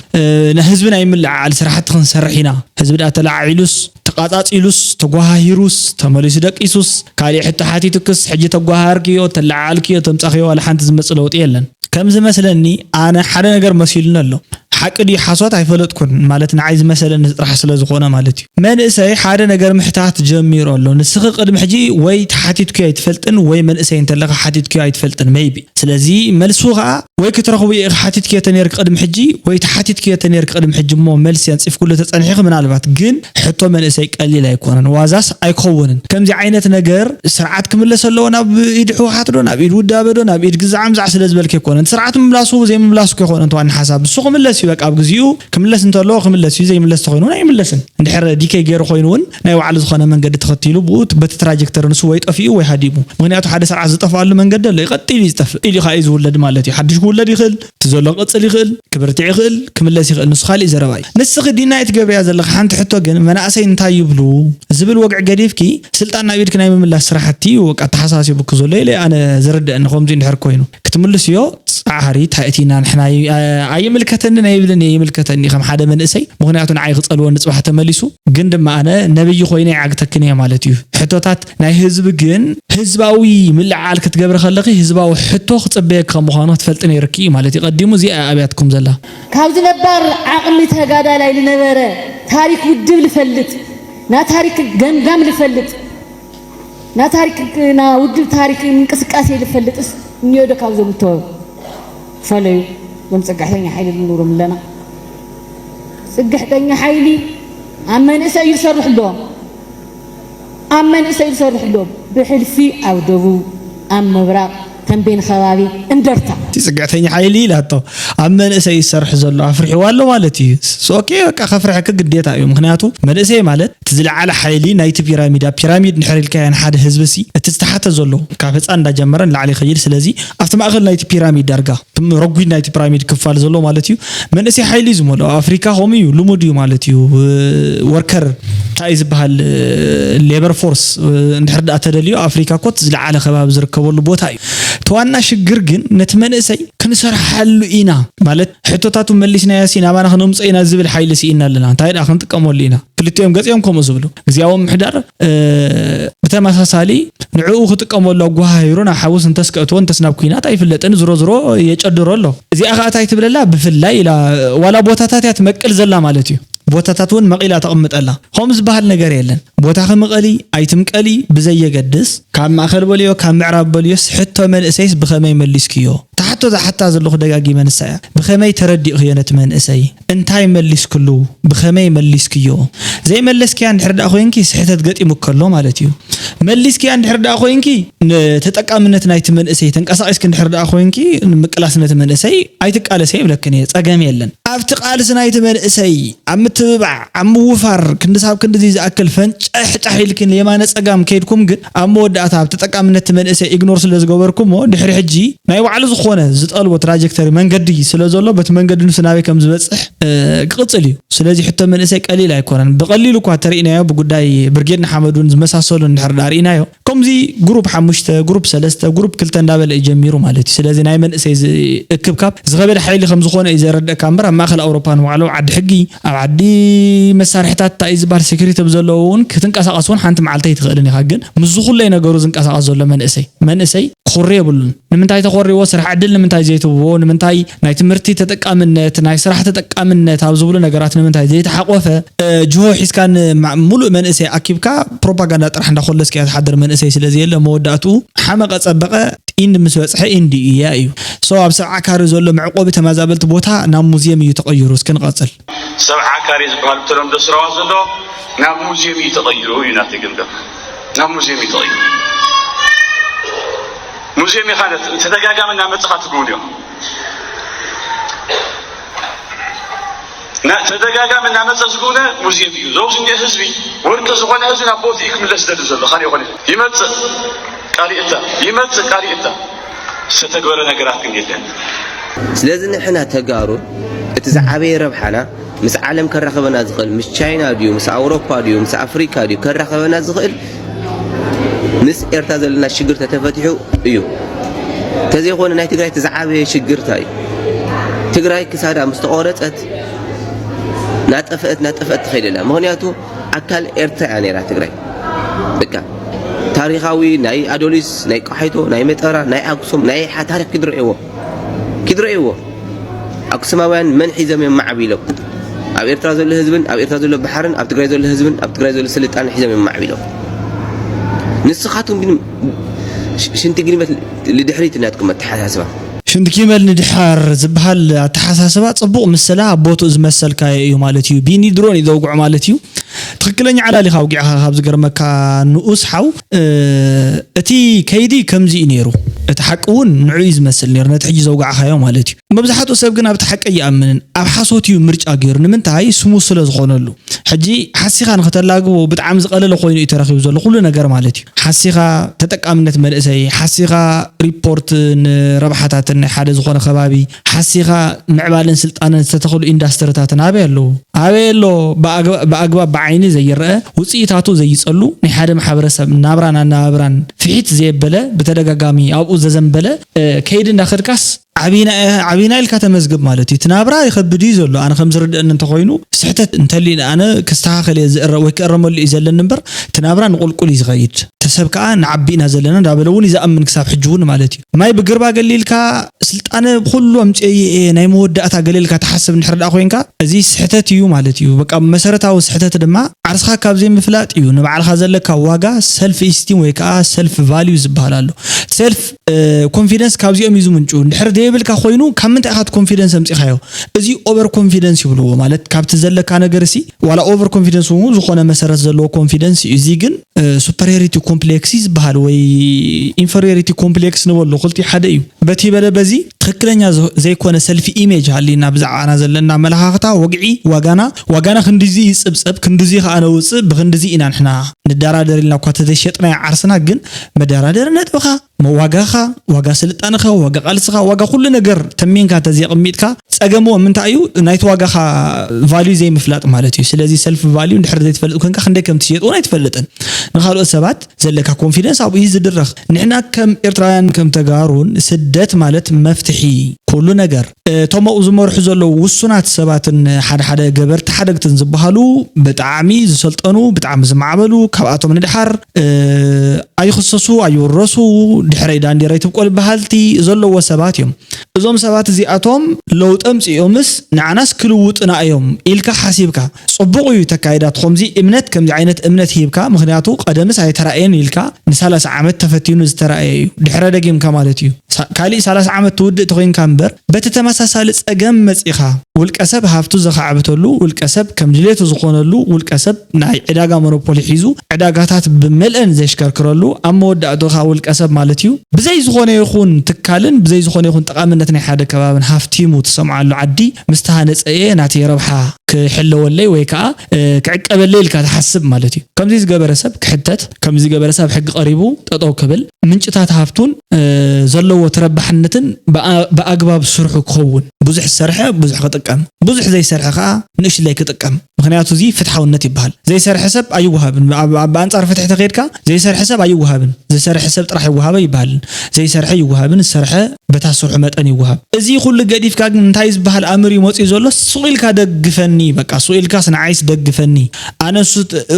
ንህዝቢ ናይ ምልዕዓል ስራሕቲ ክንሰርሕ ኢና ህዝቢ ደኣ ተለዓዒሉስ ተቓጻጺሉስ ተጓሃሂሩስ ተመሊሱ ደቂሱስ ካሊእ ሕቶ ሓቲቱክስ ሕጂ ተጓሃሃርክዮ ተለዓዓልክዮ ተምጻኽዮ ዋላ ሓንቲ ዝመጽእ ለውጢ የለን ከም ዝመስለኒ ኣነ ሓደ ነገር መሲሉኒ ኣሎ ሓቂ ድዩ ሓሶት ኣይፈለጥኩን ማለት ንዓይ ዝመሰለኒ ጥራሕ ስለ ዝኾነ ማለት እዩ መንእሰይ ሓደ ነገር ምሕታት ጀሚሩ ኣሎ ንስኺ ቅድሚ ሕጂ ወይ ተሓቲትክዮ ኣይትፈልጥን ወይ መንእሰይ እንተለኻ ሓቲትክዮ ኣይትፈልጥን maybe ስለዚ መልሱ ኸኣ ወይ ክትረኽብዮ ኢኺ ሓቲትክዮ ተነይርኪ ቅድሚ ሕጂ ወይ ተሓቲትክዮ ተነይርኪ ቅድሚ ሕጂ እሞ መልሲ ኣንጺፍክሉ ተጸኒሕኺ ምናልባት ግን ሕቶ መንእሰይ ቀሊል ኣይኮነን ዋዛስ ኣይከውንን ከምዚ ዓይነት ነገር ስርዓት ክምለስ ኣለዎ ናብ ኢድ ሕወሓት ዶ ናብ ኢድ ውዳበ ዶ ናብ ኢድ ግዛዕ ምዛዕ ስለ ዝበልኪ ኣይኮነን ስርዓት ምምላሱ ዘይምምላሱ እኮ ኣይኮነን ተዋኒ ሓሳብ ንሱ ክምለስ እዩ በቃ ኣብ ግዚኡ ክምለስ እንተለዎ ክምለስ እዩ ዘይምለስ ተኮይኑ እውን ኣይምለስን እንድሕር ዲከይ ገይሩ ኮይኑ እውን ናይ ባዕሉ ዝኾነ መንገዲ ተኸቲሉ ብኡ በቲ ትራጀክተሪ ንሱ ወይ ጠፊኡ ወይ ሃዲሙ ምክንያቱ ሓደ ስርዓት ዝጠፍኣሉ መንገዲ ኣሎ ይቐጢል እዩ ዝጠፍእ ኢሉ ከዓ እዩ ዝውለድ ማለት እዩ ሓድሽ ክውለድ ይኽእል እቲ ዘሎ ክቕፅል ይኽእል ክብርትዕ ይኽእል ክምለስ ይኽእል ንሱ ካሊእ ዘረባ እዩ ንስኺ ዲናይ ትገብርያ ዘለኺ ሓንቲ ሕቶ ግን መናእሰይ እንታይ ይብሉ ዝብል ወግዒ ገዲፍኪ ስልጣን ናብ ኢድኪ ናይ ምምላስ ስራሕቲ እዩ በቃ ኣተሓሳሲቡኪ ዘሎ ኢለ ኣነ ዝርድአኒ ከምዚ እንድሕር ኮይኑ ክትምልስዮ ፃዕሪ ታይእቲና ንሕና ኣይምልከተንን ኣይብልን እየ ይምልከተኒ ከም ሓደ መንእሰይ ምኽንያቱ ንዓይ ክፀልወኒ ፅባሕ ተመሊሱ ግን ድማ ኣነ ነብይ ኮይነ ይዓግተክን እየ ማለት እዩ ሕቶታት ናይ ህዝቢ ግን ህዝባዊ ምልዕዓል ክትገብሪ ከለኺ ህዝባዊ ሕቶ ክፅበየኪ ከም ምዃኑ ክትፈልጢ ነይርኪ እዩ ማለት እዩ ቀዲሙ እዚኣ ኣብያትኩም ዘላ ካብዚ ነባር ዓቕሚ ተጋዳላይ ዝነበረ ታሪክ ውድብ ዝፈልጥ ና ታሪክ ገምጋም ልፈልጥ፣ ና ታሪክ፣ ና ውድብ ታሪክ እንቅስቃሴ ልፈልጥስ እኒኦ ዶ ካብዞም እቶ ፈለዩ? ዞም ጽግሕተኛ ሓይሊ ንብሎም ኣለና። ጽግሕተኛ ሓይሊ ኣብ መንእሰይ እዩ ዝሰርሕ ኣሎ። ኣብ መንእሰይ ዝሰርሕ ኣሎ። ብሕልፊ ኣብ ደቡብ፣ ኣብ ምብራቕ፣ ተንቤን ከባቢ፣ እንደርታ። እቲ ጽግዕተኛ ሓይሊ ኢላቶ ኣብ መንእሰይ ይሰርሕ ዘሎ ኣፍሪሕዋ ኣሎ ማለት እዩ። ኦኬ፣ በቃ ከፍርሐክ ግዴታ እዩ። ምክንያቱ መንእሰይ ማለት እቲ ዝለዓለ ሓይሊ ናይቲ ፒራሚድ፣ ኣብ ፒራሚድ ንሕር ኢልካዮ ንሓደ ህዝቢ ሲ እቲ ዝተሓተ ዘሎ ካብ ህፃን እንዳጀመረ ንላዕሊ ይኸይድ። ስለዚ ኣብቲ ማእኸል ናይቲ ፒራሚድ ዳርጋ እቶም ረጒድ ናይቲ ፒራሚድ ክፋል ዘሎ ማለት እዩ። መንእሰይ ሓይሊ እዩ ዝመልኦ። ኣብ ኣፍሪካ ከምኡ እዩ፣ ልሙድ እዩ ማለት እዩ። ወርከር እንታይ እዩ ዝበሃል፣ ሌበር ፎርስ እንድሕር ደኣ ተደልዩ ኣፍሪካ ኮት ዝለዓለ ከባቢ ዝርከበሉ ቦታ እዩ። እቲ ዋና ሽግር ግን ነቲ መንእሰይ ክንሰርሓሉ ኢና ማለት ሕቶታቱ መሊስናዮ ሲ ናባና ክነምፀ ኢና ዝብል ሓይሊ ስኢና ኣለና። እንታይ ደኣ ክንጥቀመሉ ኢና? ክልቲኦም ገፂኦም ከምኡ ዝብሉ ግዜያዊ ምሕዳር ብተመሳሳሊ ንዕኡ ክጥቀመሉ ኣጓሃሂሩ ናብ ሓውስ እንተስ ከእትዎ እንተስ ናብ ኩናት ኣይፍለጥን። ዝሮ ዝሮ የጨድሮ ኣሎ። እዚኣ ከዓ እንታይ ትብለላ? ብፍላይ ኢላ ዋላ ቦታታት እያ ትመቅል ዘላ ማለት እዩ። ቦታታት እውን መቒላ ተቕምጠላ። ከምኡ ዝበሃል ነገር የለን። ቦታ ክምቐሊ ኣይትምቀሊ ብዘየገድስ ካብ ማእኸል በልዮ ካብ ምዕራብ በልዮስ ሕቶ መንእሰይስ ብኸመይ መሊስክዮ? ትሓቶ ዝሓታ ዘለኹ ደጋጊመ ንሳ እያ። ብኸመይ ተረዲእኽዮ ነቲ መንእሰይ? እንታይ መሊስክሉ? ብኸመይ መሊስክዮ? ዘይመለስክያ እንድሕር ደኣ ኮይንኪ ስሕተት ገጢሙኪ ኣሎ ማለት እዩ። መሊስክያ እንድሕር ደኣ ኮይንኪ ንተጠቃምነት ናይቲ መንእሰይ ተንቀሳቒስኪ እንድሕር ደኣ ኮይንኪ ንምቅላስ ነቲ መንእሰይ ኣይትቃለሰ ይብለክን እየ። ጸገም የለን። ኣብቲ ቃልሲ ናይቲ መንእሰይ ኣብ ምትብባዕ ኣብ ምውፋር ክንድሳብ ክንድዚ ዝኣክል ፈንጫሕጫሕ ኢልክን የማነ ጸጋም ከይድኩም ግን ኣብ መወዳእታ ኣብ ተጠቃምነት እቲ መንእሰይ ኢግኖር ስለ ዝገበርኩሞ ድሕሪ ሕጂ ናይ ባዕሉ ዝኾነ ዝጠልቦ ትራጀክተሪ መንገዲ ስለ ዘሎ በቲ መንገዲ ንሱ ናበይ ከም ዝበጽሕ ክቕጽል እዩ። ስለዚ ሕቶ መንእሰይ ቀሊል ኣይኮነን። ብቐሊሉ እኳ ተርእናዮ ብጉዳይ ብርጌድ ንሓመዱን ዝመሳሰሉ እንድሕር ዳኣ ርኢናዮ ከምዚ ግሩፕ ሓሙሽተ ግሩፕ ሰለስተ ግሩፕ ክልተ እንዳበለ እዩ ጀሚሩ ማለት እዩ። ስለዚ ናይ መንእሰይ እክብካብ ዝኸበደ ሓይሊ ከም ዝኾነ እዩ ዘረድእካ እምበር ኣብ ማእከል ኣውሮፓ ንባዕሉ ዓዲ ሕጊ ኣብ ዓዲ መሳርሕታት እንታይ እዩ ዝበሃል ሴኩሪቲ ብዘለዎ እውን ክትንቀሳቐስ እውን ሓንቲ መዓልቲ ኣይትኽእልን ኢኻ። ግን ምስ ዝኹለይ ነገሩ ዝንቀሳቐስ ዘሎ መንእሰይ መንእሰይ ክኹሪ የብሉን። ንምንታይ ተኾሪዎ? ስራሕ ዕድል ንምንታይ ዘይትብዎ? ንምንታይ ናይ ትምህርቲ ተጠቃምነት ናይ ስራሕ ተጠቃምነት ኣብ ዝብሉ ነገራት ንምንታይ ዘይተሓቆፈ? ጅሆ ሒዝካ ንሙሉእ መንእሰይ ኣኪብካ ፕሮፓጋንዳ ጥራሕ እንዳኮለስክያ ትሓድር መንእሰይ ስለዘየለ መወዳእትኡ ሓመቐ ጸበቐ ኢንድ ምስ በጽሐ ኢንድ እያ እዩ። So ኣብ ሰብዓ ካሬ ዘሎ መዕቆቢ ተመዛበልቲ ቦታ ናብ ሙዝየም እዩ ተቐይሩ። እስኪ ንቐጽል። ሰብዓ ካሬ ዝበሃል ብተለምዶ ስራዋ ዘሎ ናብ ሙዝየም እዩ ተቐይሩ እዩ ናተይ ግምገማ። ናብ ሙዝየም እዩ ተቐይሩ። ሙዝየም ኢኻ ተደጋጋሚ እናመጽኻ ትግውንዮ። ተደጋጋሚ እናመጸ ዝግውነ ሙዝየም እዩ። ዘውዚ እኒኦ ህዝቢ ወርቂ ዝኾነ ህዝቢ ናብ ቦትኡ ክምለስ ደሊ ዘሎ ካሊእ ይኾነ ይመጽእ ቃል ይእታ ይመጽእ ቃል ይእታ ዝተተግበረ ነገራት ግን የለን። ስለዚ ንሕና ተጋሩ እቲ ዝዓበየ ረብሓና ምስ ዓለም ከራኸበና ዝኽእል ምስ ቻይና ድዩ ምስ ኣውሮፓ ድዩ ምስ ኣፍሪካ ድዩ ከራኸበና ዝኽእል ምስ ኤርትራ ዘለና ሽግር ተተፈቲሑ እዩ። ተዘይኮነ ናይ ትግራይ እቲ ዝዓበየ ሽግር እንታይ እዩ? ትግራይ ክሳዳ ምስ ተቆረፀት ናጠፈአት ናጠፈአት ትኸይድ ኣላ። ምክንያቱ ኣካል ኤርትራ እያ ነይራ ትግራይ። በቃ ታሪኻዊ ናይ ኣዶሊስ ናይ ቆሓይቶ ናይ መጠራ ናይ ኣክሱም ናይ ሓ ታሪኽ ክድረእዎ ክድረእዎ ኣክሱማውያን መን ሒዞም እዮም ማዕቢሎም? ኣብ ኤርትራ ዘሎ ህዝብን ኣብ ኤርትራ ዘሎ ባሕርን ኣብ ትግራይ ዘሎ ህዝብን ኣብ ትግራይ ዘሎ ስልጣነ ሒዞም እዮም ማዕቢሎም። ንስኻትኩም ግን ሽንቲ ግልመት ልድሕሪት ናትኩም ኣተሓሳስባ። ሽንቲ ጊመል ንድሓር ዝበሃል ኣተሓሳስባ ጽቡቕ ምስላ ኣብ ቦትኡ ዝመሰልካዮ እዩ ማለት እዩ። ቢኒ ድሮን እዩ ዘውግዖ ማለት እዩ። ትኽክለኛ ዓላሊኻ ኣውጊዕኻ ካብ ዝገርመካ ንኡስ ሓው እቲ ከይዲ ከምዚ እዩ ነይሩ። እቲ ሓቂ እውን ንዑ እዩ ዝመስል ነይሩ ነቲ ሕጂ ዘውጋዕኻዮ ማለት እዩ። መብዛሕትኡ ሰብ ግን ኣብቲ ሓቂ ኣይኣምንን። ኣብ ሓሶት እዩ ምርጫ ገይሩ። ንምንታይ? ስሙዝ ስለ ዝኾነሉ። ሕጂ ሓሲኻ ንኽተላግቦ ብጣዕሚ ዝቐለለ ኮይኑ እዩ ተረኺቡ ዘሎ ኩሉ ነገር ማለት እዩ። ሓሲኻ ተጠቃምነት መንእሰይ፣ ሓሲኻ ሪፖርት ንረብሓታትን ናይ ሓደ ዝኾነ ከባቢ፣ ሓሲኻ ምዕባለን ስልጣነን ዝተተኽሉ ኢንዳስትሪታትን ኣበይ ኣለዉ? ኣበይ ኣሎ? ብኣግባብ ብዓይኒ ዘይረአ ውፅኢታቱ ዘይፀሉ ናይ ሓደ ማሕበረሰብ ናብራን ኣነባብራን ፍሒት ዘየበለ ብተደጋጋሚ ኣብኡ ዘዘንበለ ከይዲ እንዳኸድካስ ዓቢና ኢልካ ተመዝግብ ማለት እዩ። እቲ ናብራ ይኸብድ እዩ ዘሎ። ኣነ ከም ዝርድአኒ እንተኾይኑ ስሕተት እንተልዩ ኣነ ክስተኻኸል እየ ዝእረ ወይ ክእረመሉ እዩ ዘለኒ እምበር እቲ ናብራ ንቁልቁል እዩ ዝኸይድ። እቲ ሰብ ከዓ ንዓቢ ኢና ዘለና እንዳበለ እውን እዩ ዝኣምን ክሳብ ሕጂ እውን ማለት እዩ። ማይ ብግርባ ገሊልካ ስልጣነ ብኹሉ ኣምፅኦየ እየ ናይ መወዳእታ ገለ ኢልካ ትሓስብ እንድሕር ደኣ ኮይንካ፣ እዚ ስሕተት እዩ ማለት እዩ። በቃ መሰረታዊ ስሕተት ድማ ዓርስኻ ካብ ዘይምፍላጥ እዩ። ንባዕልኻ ዘለካ ዋጋ፣ ሰልፍ ኢስቲም ወይ ከዓ ሰልፍ ቫልዩ ዝበሃል ኣሎ። ሰልፍ ኮንፊደንስ ካብዚኦም እዩ ዝምንጩ። እንድሕር ዘይብልካ ኮይኑ ካብ ምንታይ ኢኻ ኮንፊደንስ ኣምፂኻዮ? እዚ ኦቨር ኮንፊደንስ ይብልዎ። ማለት ካብቲ ዘለካ ነገር ሲ ዋላ ኦቨር ኮንፊደንስ እውን ዝኾነ መሰረት ዘለዎ ኮንፊደንስ እዩ። እዚ ግን ሱፐሪዮሪቲ ኮምፕሌክስ ዝበሃል ወይ ኢንፌሪዮሪቲ ኮምፕሌክስ ንበሎ ክልቲ ሓደ እዩ። በቲ በለ በዚ ትኽክለኛ ዘ- ዘይኮነ ሰልፊ ኢሜጅ ሃሊና ብዛዕባና ዘለና ኣመለኻኽታ፣ ወግዒ፣ ዋጋና ዋጋና ክንድዚ ይፅብፀብ፣ ክንድዚ ከዓ ነውፅእ፣ ብክንድዚ ኢና ንሕና ንደራደር ኢልና እኳ ተዘይሸጥናዮ ዓርስና፣ ግን መደራደሪ ነጥብኻ፣ ዋጋኻ፣ ዋጋ ስልጣንኻ፣ ዋጋ ቃልስኻ፣ ዋጋ ኩሉ ነገር ተሚንካ ተዘይቕሚጥካ፣ ጸገም እውን ምንታይ እዩ? ናይቲ ዋጋኻ ቫልዩ ዘይምፍላጥ ማለት እዩ። ስለዚ ሰልፍ ቫልዩ እንድሕር ዘይትፈልጥ ኮንካ ክንደይ ከም ትሸጥ እውን ኣይትፈልጥን። ንኻልኦት ሰባት ዘለካ ኮንፊደንስ ኣብኡ እዩ ዝድረኽ። ንሕና ከም ኤርትራውያን ከም ተጋሩን ስደት ማለት መፍትሒ ኩሉ ነገር። እቶም ኣብኡ ዝመርሑ ዘለዉ ውሱናት ሰባትን ሓደ ሓደ ገበርቲ ሓደግትን ዝበሃሉ ብጣዕሚ ዝሰልጠኑ፣ ብጣዕሚ ዝማዕበሉ፣ ካብኣቶም ንድሓር ኣይኽሰሱ ኣይውረሱ፣ ድሕረይ ዳንዴራ ኣይትብቆል በሃልቲ ዘለዎ ሰባት እዮም። እዞም ሰባት እዚኣቶም ለውጢ ኣምፂኦምስ ንዓናስ ክልውጡና እዮም ኢልካ ሓሲብካ፣ ፅቡቕ እዩ ተካይዳት ከምዚ እምነት፣ ከምዚ ዓይነት እምነት ሂብካ። ምክንያቱ ቀደምስ ኣይተራእየን ኢልካ ንሳላሳ ዓመት ተፈቲኑ ዝተራእየ እዩ። ድሕረ ደጊምካ ማለት እዩ። ሳ- ካሊእ ሳላሳ ዓመት ትውድእ ተኮይንካ እምበር፣ በቲ ተመሳሳሊ ጸገም መጺኻ፣ ውልቀ ሰብ ሃፍቱ ዘኻዕብተሉ፣ ውልቀ ሰብ ከም ድሌቱ ዝኾነሉ፣ ውልቀ ሰብ ናይ ዕዳጋ ሞኖፖሊ ሒዙ ዕዳጋታት ብመልአን ዘሽከርክረሉ፣ ኣብ መወዳእቱ ከኣ ውልቀ ሰብ ማለት እዩ። ብዘይ ዝኾነ ይኹን ትካልን ብዘይ ዝኾነ ይኹን ጠቓምነት ናይ ሓደ ከባብን ሃፍቲሙ ትሰምዓሉ ዓዲ ምስ ተሃነጸ እየ ናተይ ረብሓ ክሕለወለይ ወይ ከኣ ክዕቀበለይ ኢልካ ትሓስብ ማለት እዩ። ከምዚ ዝገበረ ሰብ ክሕተት፣ ከምዚ ዝገበረ ሰብ ሕጊ ቀሪቡ ጠጠው ክብል፣ ምንጭታት ሃፍቱን ዘለዎ ተረባሕነትን ብኣግባብ ስርሑ ክኸውን፣ ብዙሕ ዝሰርሐ ብዙሕ ክጥቀም፣ ብዙሕ ዘይሰርሐ ከዓ ንእሽለይ ክጥቀም። ምክንያቱ እዚ ፍትሓውነት ይበሃል። ዘይሰርሐ ሰብ ኣይወሃብን። ብኣንፃር ፍትሒ ተኸይድካ ዘይሰርሐ ሰብ ኣይወሃብን። ዝሰርሐ ሰብ ጥራሕ ይወሃበ ይበሃል። ዘይሰርሐ ይወሃብን ዝሰርሐ በታ ስርሑ መጠን ይወሃብ። እዚ ኩሉ ገዲፍካ ግን እንታይ ዝበሃል ኣምር እዩ መፅኡ ዘሎ? ሱቕ ኢልካ ደግፈኒ፣ በቃ ሱቕ ኢልካስ ንዓይስ ደግፈኒ፣ ኣነ ንሱ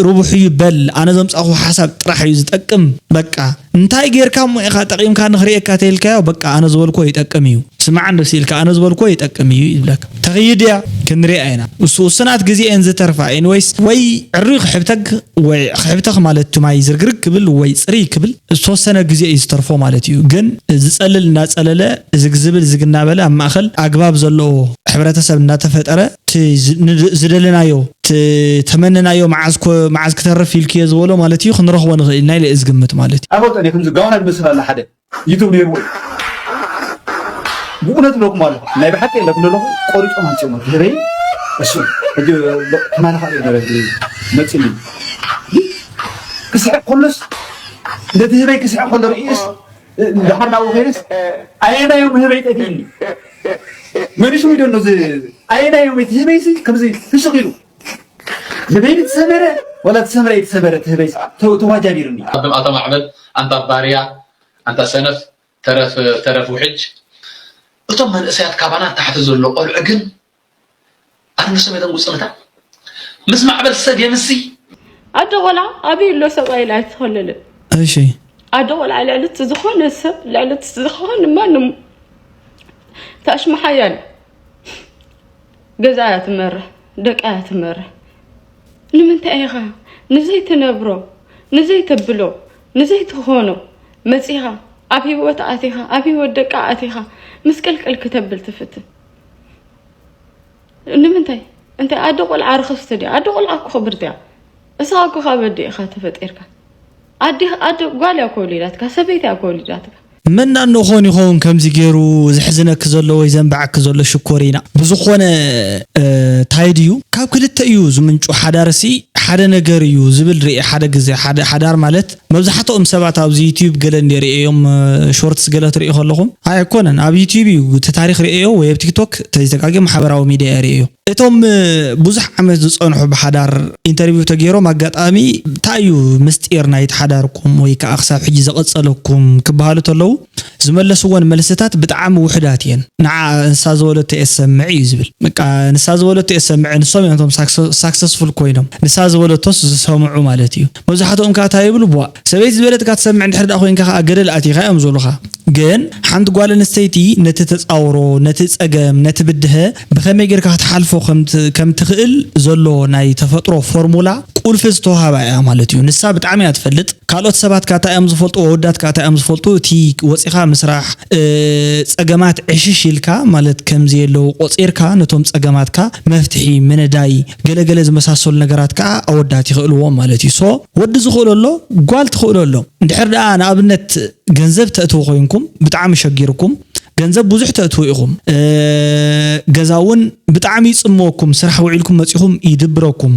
ርቡሕ እዩ በል፣ ኣነ ዘምፃኹ ሓሳብ ጥራሕ እዩ ዝጠቅም፣ በቃ እንታይ ጌርካ እሞ ኢኻ ጠቒምካ ንኽርእየካ ተይልካዮ፣ በቃ ኣነ ዝበልኮ ይጠቅም እዩ፣ ስማዕ እንደስ ኢልካ ኣነ ዝበልኮ ይጠቅም እዩ ይብለካ። ተኽይድ እያ ክንሪኣ ኢና። ውሱናት ግዜ እየን ዝተርፋ። ኤኒወይስ ወይ ዕሩይ ክሕብተግ ወይ ክሕብተኽ ማለት ትማይ ዝርግርግ ክብል ወይ ፅርይ ክብል ዝተወሰነ ግዜ እዩ ዝተርፎ ማለት እዩ። ግን ዝፀልል እናፀለለ ዝግ ዝብል ዝግ እናበለ ኣብ ማእኸል ኣግባብ ዘለዎ ሕብረተሰብ እናተፈጠረ ዝደለናዮ ተመነናዮ መዓዝ ክተርፍ ኢልክዮ ዝበሎ ማለት እዩ ክንረኽቦ ንኽእል ኢና ኢለ ዝግምት ማለት እዩ። ኣፈልጠን እየ ከምዚ ጋውና ዝመስል ኣላ ሓደ ዩቱብ ነይርዎ እዩ። ብእውነት ኣለኩም ኣለኹ ናይ ብሓቂ የለኩም ዘለኹ ቆሪጦም ኣምፅኦም ህበይ እሱ ሕጂ ተማላኻሪ ነበረ መፅሊ ክስሕቅ ከሎስ ነቲ ህበይ ክስሕቅ ከሎ ርእዩስ ድሓር ናብኡ ከይደስ ኣየናዮም ህበይ ጠፊእኒ መሊሱ ኢዶ ኣሎ ኣየናዮም እቲ ህበይሲ ከምዚ ፍሽቕ ኢሉ ህበይ ዝተሰበረ ወላ ተሰምረ የተሰበረ ህበይ ተዋጃቢርኒ ኣቶም ኣቶ ማዕበል ኣንታ ባርያ ኣንታ ሰነፍ ተረፍ ተረፍ ውሕጅ እቶም መንእሰያት ካባና ታሕቲ ዘሎ ቆልዑ ግን ኣነ ንሶም የደንጉጽንታ ምስ ማዕበል ሰብ የምሲ ኣደ ቆልዓ ኣበይ ኣሎ ሰብኣይ ኢላ ኣይትኸልልን እሺ ኣደ ቆልዓ ልዕሊ እቲ ዝኾነ ሰብ ልዕሊ እቲ ዝኾነ ማንም ታሽሚ ሓያል ገዛ እያ ትመርሕ ደቃ እያ ትመርሕ ንምንታይ ኢኻ ንዘይትነብሮ ንዘይተብሎ ንዘይትኾኖ መጺኻ ኣብ ህይወት ኣቲኻ ኣብ ህይወት ደቃ ኣቲኻ ምስቅልቅል ክተብል ትፍትን ንምንታይ እንታይ ኣደ ቆልዓ ርኽስቲ ድያ ኣደ ቆልዓ እኮ ክብርቲ እያ እስኻ እኮ ካብ ኣደ ኢኻ ተፈጢርካ ኣደ ጓል እያ እኮ ወሊዳትካ ሰበይቲ እያ እኮ ወሊዳትካ መናኖ ኾን ይኸውን ከምዚ ገይሩ ዘሕዝነኪ ዘሎ ወይ ዘንባዓኪ ዘሎ ሽኮሪና ብዝኾነ ታይ ድዩ ካብ ክልተ እዩ ዝምንጩ ሓዳርሲ ሓደ ነገር እዩ ዝብል ርኢ ሓደ ግዜ ሓደ ሓዳር ማለት መብዛሕትኦም ሰባት ኣብዚ ዩቲዩብ ገለ እንደ ርእዮም ሾርትስ ገለ ትርኢ ከለኹም ኣይኮነን ኣብ ዩቲዩብ እዩ እቲ ታሪክ ርእዮ ወይ ኣብ ቲክቶክ ተይተጋግዮ ማሕበራዊ ሚድያ ርእዮ እቶም ብዙሕ ዓመት ዝፀንሑ ብሓዳር ኢንተርቪው ተገይሮም ኣጋጣሚ እንታይ እዩ ምስጢር ናይቲ ሓዳርኩም ወይ ከዓ ክሳብ ሕጂ ዘቐፀለኩም ክበሃሉ ተለዉ ዝመለስወን መልስታት ብጣዕሚ ውሕዳት እየን። ንዓ ንሳ ዝበለቶ እየ ዝሰምዕ እዩ ዝብል። በቃ ንሳ ዝበለቶ እየ ዝሰምዕ ንሶም እዮም እቶም ሳክሰስፉል ኮይኖም ንሳ ዝበለቶስ ዝሰምዑ ማለት እዩ። መብዛሕትኦም ከዓ እንታይ ይብሉ ቧእ ሰበይቲ ዝበለትካ ትሰምዕ እንድሕር ደኣ ኮይንካ ከዓ ገደል ኣቲኻ እዮም ዝብሉኻ። ግን ሓንቲ ጓል ኣንስተይቲ ነቲ ተጻውሮ፣ ነቲ ጸገም፣ ነቲ ብድሀ ብኸመይ ጌርካ ክትሓልፎ ከም ት-፣ ከም ትኽእል ዘሎ ናይ ተፈጥሮ ፎርሙላ ቁልፊ ዝተዋህባ እያ ማለት እዩ። ንሳ ብጣዕሚ እያ ትፈልጥ። ካልኦት ሰባት ከኣ እንታይ እዮም ዝፈልጡ፣ ኣወዳት ከኣ እንታይ እዮም ዝፈልጡ፣ እቲ ወጺኻ ምስራሕ፣ እ፣ ጸገማት ዕሽሽ ኢልካ ማለት ከምዚ የለዉ ቆጺርካ ነቶም ጸገማትካ መፍትሒ ምንዳይ ገለገለ ዝመሳሰሉ ነገራት ከኣ ኣወዳት ይኽእልዎም ማለት እዩ። ሶ ወዲ ዝኽእሎ ኣሎ፣ ጓል ትኽእሎ ኣሎ። እንድሕር ደኣ ንኣብነት ገንዘብ ተእትዉ ኮይንኩም ብጣዕሚ ሸጊርኩም፣ ገንዘብ ብዙሕ ተእትዉ ኢኹም። እ፣ ገዛ እውን ብጣዕሚ ይጽምወኩም፣ ስራሕ ውዒልኩም መጺኹም ይድብረኩም፣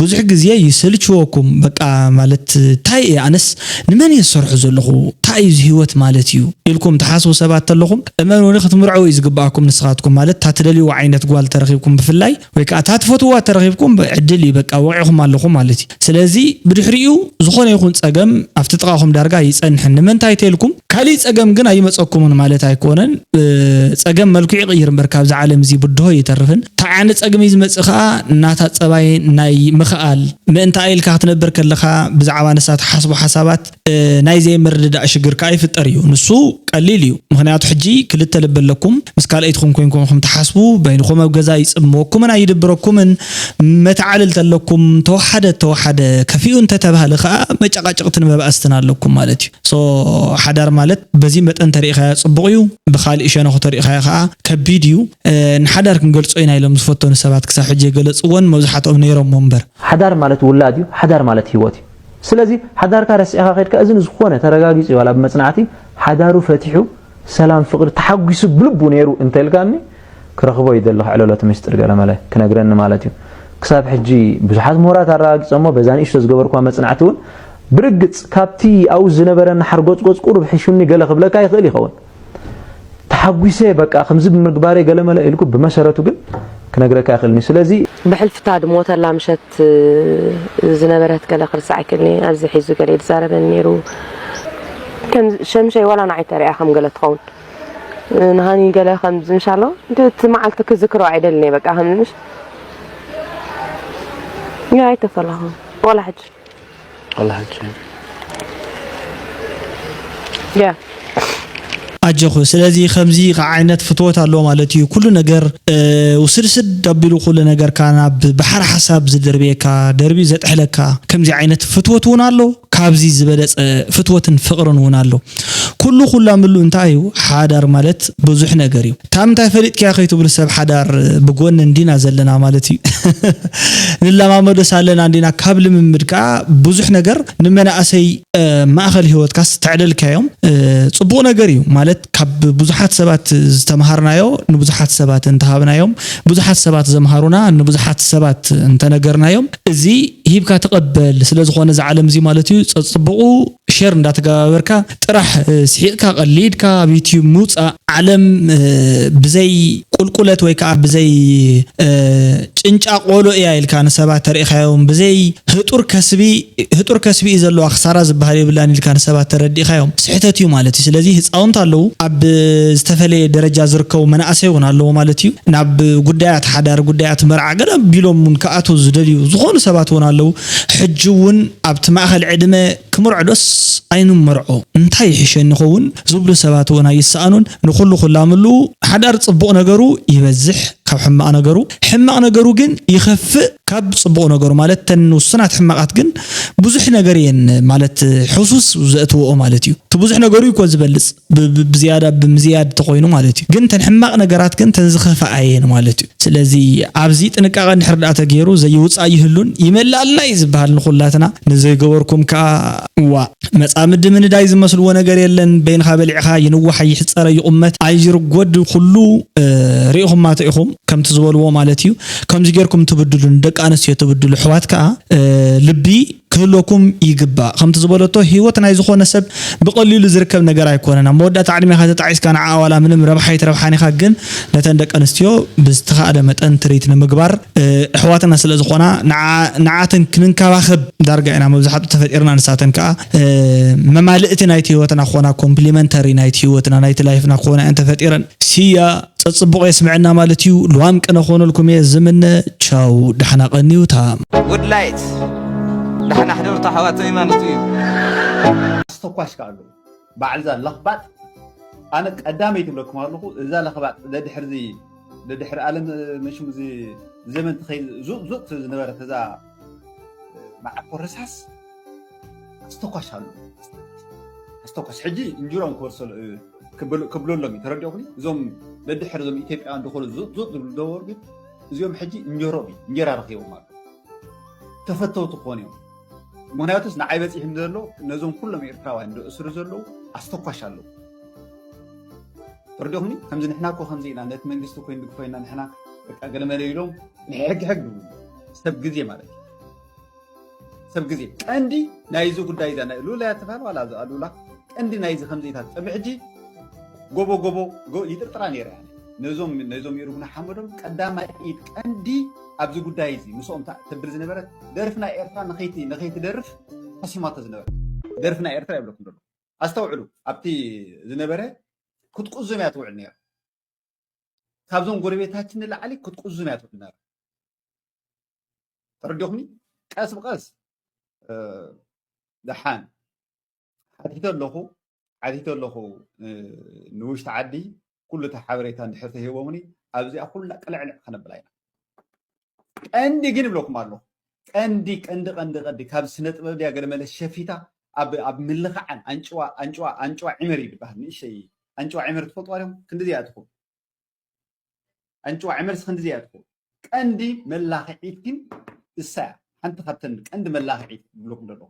ብዙሕ ግዜ ይስልችወኩም። በቃ ማለት እንታይ እየ ኣነስ ንመን እየ ዝሰርሖ ዘለኹ፣ እንታይ እዩ እዚ ህይወት ማለት እዩ ኢልኩም ትሓስቡ ሰባት ተለኹም፣ እመኑኒ ክትምርዐው እዩ ዝግብኣኩም። ንስኻትኩም ማለት እታ ትደልይዋ ዓይነት ጓል ተረኺብኩም ብፍላይ ወይ ከዓ እታ ትፈትውዋ ተረኺብኩም ዕድል እዩ፣ በቃ ወቂዕኹም ኣለኹም ማለት እዩ። ስለዚ ብድሕሪኡ ዝኾነ ይኹን ጸገም ኣብቲ ጥቓኹም ዳርጋ ይጸንሕን። ንምንታይ ተልኩም ካሊእ ጸገም ግን ኣይመጸኩምን ማለት ኣይኮነን። እ፣ ጸገም መልክዑ ይቕይር እምበር ካብዛ ዓለም እዚ ብድሆ ይተርፍን። እንታይ ዓይነት ጸገም እዩ ዝመጽእ ከኣ ናታ ጸባይ ናይ ምኽኣል ምእንታ ኢልካ ክትነብር ከለኻ ብዛዕባ ንሳ ትሓስቦ ሓሳባት፣ እ፣ ናይ ዘይምርድዳእ ሽግር ከኣ ይፍጠር እዩ። ንሱ ቀሊል እዩ። ምኽንያቱ ሕጂ ክልተ ልቢ ኣለኩም፣ ምስ ካልኣይትኹም ኮይንኩም ኢኹም ትሓስቡ፣ በይንኹም ኣብ ገዛ ይጽምወኩምን ኣይድብረኩምን፣ መተዓልልቲ ኣለኩም፣ ተወሓደ ተወሓደ ከፊኡ እንተተባህለ ከኣ መጨቃጨቅትን መባእስትን ኣለኩም ማለት እዩ። ሶ ሓዳር ማለት በዚ መጠን ተሪኢኻዮ ጽቡቕ እዩ፣ ብኻሊእ ሸነኹ ተሪኢኻዮ ከኣ ከቢድ እዩ። እ፣ ንሓዳር ክንገልጾ ኢና ኢሎም ዝፈተኑ ሰባት ክሳብ ሕጂ የገለጽዎን መብዛሕትኦም ነይሮም እምበር። ሓዳር ማለት ውላድ እዩ፣ ሓዳር ማለት ህይወት እዩ። ስለዚ ሓዳርካ ረሲዕካ ከድካ እዚ ንዝኾነ ተረጋጊጹ እዩ ዋላ ብመጽናዕቲ ሓዳሩ ፈቲሑ ሰላም ፍቕሪ ተሓጒሱ ብልቡ ነይሩ እንተልካኒ ክረኽቦ ይደሊ ክዕለሎ እቲ ምስጢር ገለ መለ ክነግረኒ ማለት እዩ። ክሳብ ሕጂ ብዙሓት ምሁራት ኣረጋጊጾሞ በዛ ንእሽቶ ዝገበርኳ መጽናዕቲ እውን ብርግጽ ካብቲ ኣብኡ ዝነበረኒ ሓርጎጽጎጽ ቁሩብ ሕሹኒ ገለ ክብለካ ይኽእል ይኸውን። ተሓጒሰ በቃ ከምዚ ብምግባረይ ገለ መለ ኢልኩ ብመሰረቱ ግን ክነግረካ ይኽእልኒ። ስለዚ ብሕልፍታ ድሞተላ ምሸት ዝነበረት ገለ ክርሳዕ ኣይክእልኒ። ኣብዚ ሒዙ ገለ ይዛረበኒ ነይሩ። ከም ሸምሸይ ዋላ ንዓይ ተሪኣ ከም ገለ ትኸውን። ንሃኒ ገለ ከም ዝምሻሎ እቲ መዓልቲ ክዝክሮ ኣይደልን እየ። በቃ ከም ምሽ ያ ኣይተፈላኹ ዋላ ሕጂ። ዋላ ሕጂ። ያ ኣጆኹ። ስለዚ ከምዚ ከ ዓይነት ፍትወት ኣሎ ማለት እዩ። ኩሉ ነገር፣ እ፣ ውስድስድ ኣቢሉ ኩሉ ነገርካ ናብ ባሕሪ ሓሳብ ዝድርብየካ፣ ደርቢ ዘጥሕለካ ከምዚ ዓይነት ፍትወት እውን ኣሎ። ካብዚ ዝበለጸ ፍትወትን ፍቕርን እውን ኣሎ። ኩሉ ኩላምሉ እንታይ እዩ? ሓዳር ማለት ብዙሕ ነገር እዩ። እታ ምንታይ ፈሊጥክያ ከይትብሉ ሰብ ሓዳር ብጎኒ እንዲና ዘለና ማለት እዩ። ንለማመዶ ሳለና እንዲና ካብ ልምምድ ከኣ ብዙሕ ነገር ንመናእሰይ፣ እ፣ ማእከል ህይወትካስ ተዕለልካዮም፣ እ፣ ጽቡቕ ነገር እዩ። ማለት ካብ ብዙሓት ሰባት ዝተምሃርናዮ ንብዙሓት ሰባት እንተሃብናዮም፣ ብዙሓት ሰባት ዘምሃሩና ንብዙሓት ሰባት እንተነገርናዮም፣ እዚ ሂብካ ተቐበል ስለ ዝኾነ እዚ ዓለም እዚ ማለት እዩ። ጸጽብቑ ሸር እንዳተገባበርካ ጥራሕ፣ እ፣ ስሒቕካ ቀሊድካ ኣብ ዩትዩብ ምውጻእ ዓለም፣ እ፣ ብዘይ ቁልቁለት ወይ ከዓ ብዘይ፣ እ፣ ጭንጫ ቆሎ እያ ኢልካ ንሰባት ተሪኢኻዮም፣ ብዘይ ህጡር ከስቢ፣ ህጡር ከስቢ እዩ ዘለዋ ክሳራ ዝበሃል የብላን ኢልካ ንሰባት ተረዲእኻዮም፣ ስሕተት እዩ ማለት እዩ። ስለዚ ህፃውንቲ ኣለዉ፣ ኣብ ዝተፈለየ ደረጃ ዝርከቡ መናእሰይ እውን ኣለዉ ማለት እዩ። ናብ ጉዳያት ሓዳር፣ ጉዳያት መርዓ ገለ ቢሎም እውን ክኣትዉ ዝደልዩ ዝኾኑ ሰባት እውን ኣለዉ። ሕጂ እውን ኣብቲ ማእኸል ዕድመ ክምርዖ ዶስ ኣይንመርዖ፣ እንታይ ይሕሸኒ ይኸውን ዝብሉ ሰባት እውን ኣይሰኣኑን። ንኹሉ ኩላምሉ ሓዳር ጽቡቕ ነገሩ ይበዝሕ ካብ ሕማቕ ነገሩ፣ ሕማቕ ነገሩ ግን ይኸፍእ ካብ ጽቡቕ ነገሩ። ማለት ተን ውሱናት ሕማቓት ግን ብዙሕ ነገር እየን ማለት ሕሱስ ዘእትወኦ ማለት እዩ። እቲ ብዙሕ ነገሩ እዩ እኮ ዝበልጽ ብ-፣ ብ-፣ ብዝያዳ ብምዝያድ ተኾይኑ ማለት እዩ። ግን ተን ሕማቕ ነገራት ግን ተን ዝኸፍኣ እየን ማለት እዩ። ስለዚ ኣብዚ ጥንቃቐ እንድሕር ደኣ ተገይሩ ዘይውጻእ ይህሉን ይመልኣልና እዩ ዝበሃል ንኹላትና። ንዘይገበርኩም ከኣ እዋ መጻምዲ ምንዳይ ዝመስልዎ ነገር የለን። በይንኻ በሊዕኻ ይንዋሕ ይሕጸረ ይቑመት ኣይዝርጎድ ኩሉ፣ እ፣ ርኢኹማቶ ኢኹም ከምቲ ዝበልዎ ማለት እዩ። ከምዚ ጌርኩም ትብድሉ ንደቂ ኣንስትዮ ትብድሉ ኣሕዋት ከኣ፣ እ፣ ልቢ ክህልወኩም ይግባእ። ከምቲ ዝበለቶ ህይወት ናይ ዝኾነ ሰብ ብቐሊሉ ዝርከብ ነገር ኣይኮነን። ኣብ መወዳእታ ዕድሜኻ ተጣዒስካ ንዓኣ ዋላ ምንም ረብሓ ኣይትረብሓን ኢኻ፣ ግን ነተን ደቂ ኣንስትዮ ብዝተኻእለ መጠን ትሪት ንምግባር፣ እ፣ ኣሕዋትና ስለ ዝኾና ንዓ-፣ ንዓተን ክንንከባኸብ ዳርጋ ኢና መብዛሕትኡ ተፈጢርና። ንሳተን ከኣ፣ እ፣ መማልእቲ ናይቲ ህይወትና ክኾና፣ ኮምፕሊመንተሪ ናይቲ ህይወትና ናይቲ ላይፍና ክኾና እየን ተፈጢረን። ሲያ ጸጽቡቕ የስምዐና ማለት እዩ። ልዋም ቅነ ክኾነልኩም እየ ዝምነ። ቻው፣ ደሕና ቀንዩታ። ጉድ ላይት። ደሕና ሕደሩ ኣሕዋተይ ማለት እዩ። ኣስተኳሽ ከኣ ኣለዉ። በዓል እዛ ለኽባጥ ኣነ ቀዳመይቲ ይብለኩም ኣለኹ። እዛ ለኽባጥ ደድሕርዚ ደድሕሪ ኣለም መሽም እዚ ዘመን ትኸይድ ዙቕ ዙቕ ዝነበረት እዛ መዓኮ ረሳስ ኣስተኳሽ ኣሎ። ኣስተኳሽ ሕጂ እንጅሮም ክወርሰሉ ክብለሎም እዩ። ተረዲኦኩኒ? እዞም ደድሕር እዞም ኢትዮጵያውያን ዝኾኑ ዙቕ ዙቕ ዝብሉ ነበሩ፣ ግን እዚኦም ሕጂ እንጀሮም እዩ። እንጀራ ረኺቦም ኣሎ። ተፈተውቲ ክኾኑ እዮም። ምክንያቱስ ንዓይ በፂሕም ዘሎ ነዞም ኩሎም ኤርትራውያን ዝእስሩ ዘለዉ ኣስተኳሽ ኣለዉ። ተረዲኹኒ? ከምዚ ንሕና እኮ ከምዚ ኢና፣ ነቲ መንግስቲ እኮ ንድግፎ ኢና ንሕና፣ በቃ ገለመለ ኢሎም ንሕግሕግ ዝብሉ ሰብ ግዜ ማለት እዩ። ሰብ ግዜ ቀንዲ ናይዚ ጉዳይ እዛ ናይ ሉላ እያ ትበሃል ዋላ እዛ ሉላ ቀንዲ ናይዚ ከምዚታት ቅድሚ ሕጂ ጎቦ ጎቦ ጎ- ይጥርጥራ ነይረ እያ። ነዞም ነዞም ይሩጉና ሓመዶም ቀዳማይ ኢድ ቀንዲ ኣብዚ ጉዳይ እዚ ምስኦም ታ- ትብል ዝነበረት ደርፊ ናይ ኤርትራ ንኸይቲ ንኸይትደርፍ ተሲማቶ ዝነበረት ደርፊ ናይ ኤርትራ ይብለኩም ዘሎ። ኣስተውዕሉ፣ ኣብቲ ዝነበረ ክትቁዝም እያ ትውዕል ነይራ። ካብዞም ጎረቤታችን ንላዕሊ ክትቁዝም እያ ትውዕል ነይራ። ተረዲኹኒ? ቀስ ብቀስ እ፣ ደሓን ሓቲተ ኣለኹ ሓቲተ ኣለኹ እ፣ ንውሽጢ ዓዲ ኩሉ እቲ ሓበሬታ እንድሕር ተሂቦምኒ ኣብዚኣ ኩላ ቅልዕልዕ ከነብላ ኢና። ቀንዲ ግን ይብለኩም ኣለኹ ቀንዲ ቀንዲ ቀንዲ ቀንዲ ካብ ስነ ጥበብ ድያ ገለ መለ ሸፊታ ኣብ ኣብ ምልኽዓን ኣንጭዋ ኣንጭዋ ኣንጭዋ ዒመር እዩ ዝበሃል ንእሸይ ኣንጭዋ ዒመር ትፈልጥዋ ዲኹም ክንዲ እዚኣ ትኹም ኣንጭዋ ዒመር ክንዲ እዚኣ ትኹም ቀንዲ መላኽዒት ግን እሳ እያ ሓንቲ ካብተን ቀንዲ መላኽዒት ይብለኩም ዘለኹ